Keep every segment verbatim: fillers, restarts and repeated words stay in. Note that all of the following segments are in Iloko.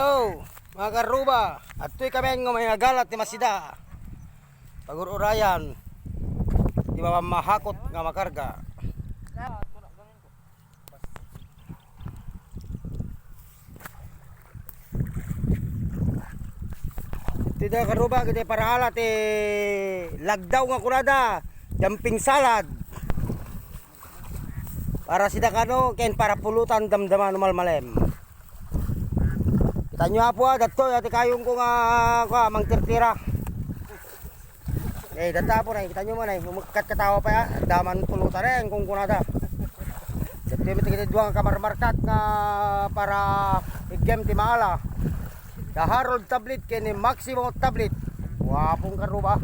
Hello, mga karuba. Adtoy kami nga may agalat ti masida. Pagur-urayan ti mamamahakot nga makarga. Iti da karuba, iti paraala ti lagdaw nga kunada, jumping salad. Para sida kano, ken para pulutan damdama no malmalem. Kita nyo, apo, ah, datoy, ati kayong ko nga, kwa, mangtirtira. Eh, data po na, kita nyo man, eh, umagkat katawa pa, ya. Daman pulutan, eh, kung kunada. Datoy, may tigit duwang kamarmarkat nga para igem ti maala. Da Harold Tablet, ken ni Maximo Tablet. Guapong karuba.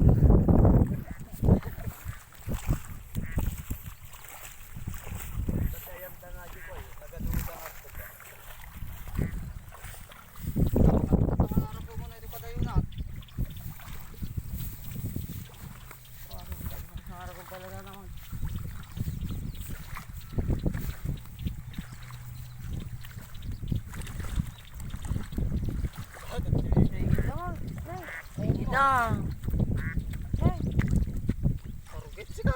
Hindi na. Arugit sika.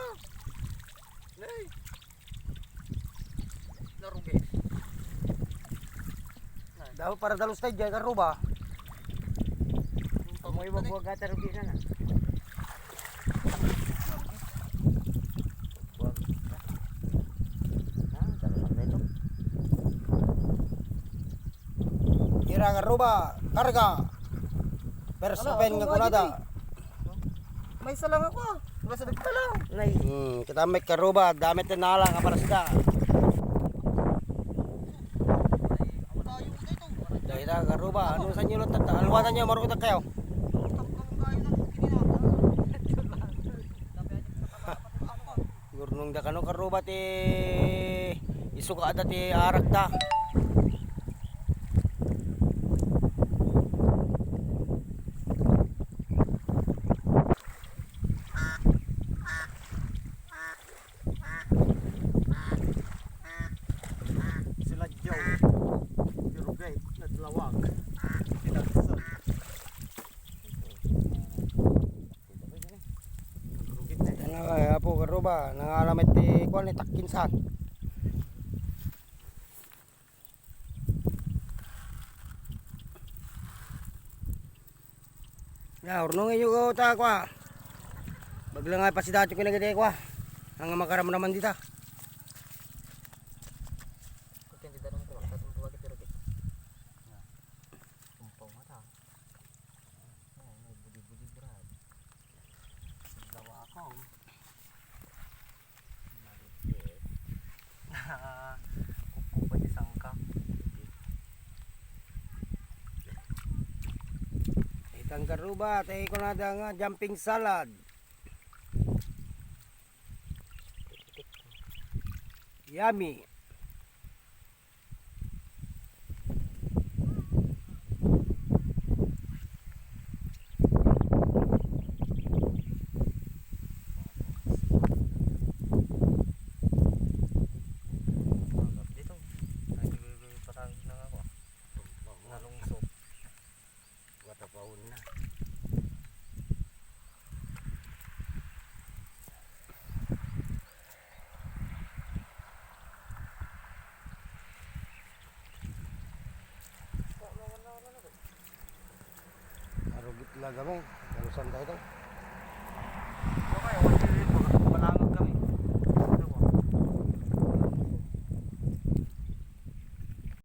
Nay. Narugit. Daw para dalus tayo dyan, karuba. Amoy wagwag at arugit na na. Wag. Ah, dalus na ito. Ira karuba, karga. First open nga kunada. May isa lang ako, ah. Wala sa nagpala. Nay. Hmm, kita may karuba, damit na nala nga para sida. Dahil na karuba, ano sa inyo lang tata? Alwatan nyo, marunong kayo. Gurnong da kano karuba ti isuka ada ti arak da. Sila Joe, Pirugay, Naglawag, Pinagsan. Ano kaya po karuba, nangalamit ti kuan ni takkinsan. Ya, urnongen yo ko ta, kwa. Bagla nga pasidati ko na gede, kwa. Ang makaramraman dita. Kutin di darong ko, sa tumpo agad pero gid. Tumpaw nga ta. Ay, may budi-budi, Brad. Dawa ako. Maliit. Kukupa di sangka. Itang garuba, tayo ko na da nga jumping salad. Yummy. Dito. Ay, patangin na nga ako. Nalungsop. Watapaon na. Arugit la kami. Dalusan tayo to.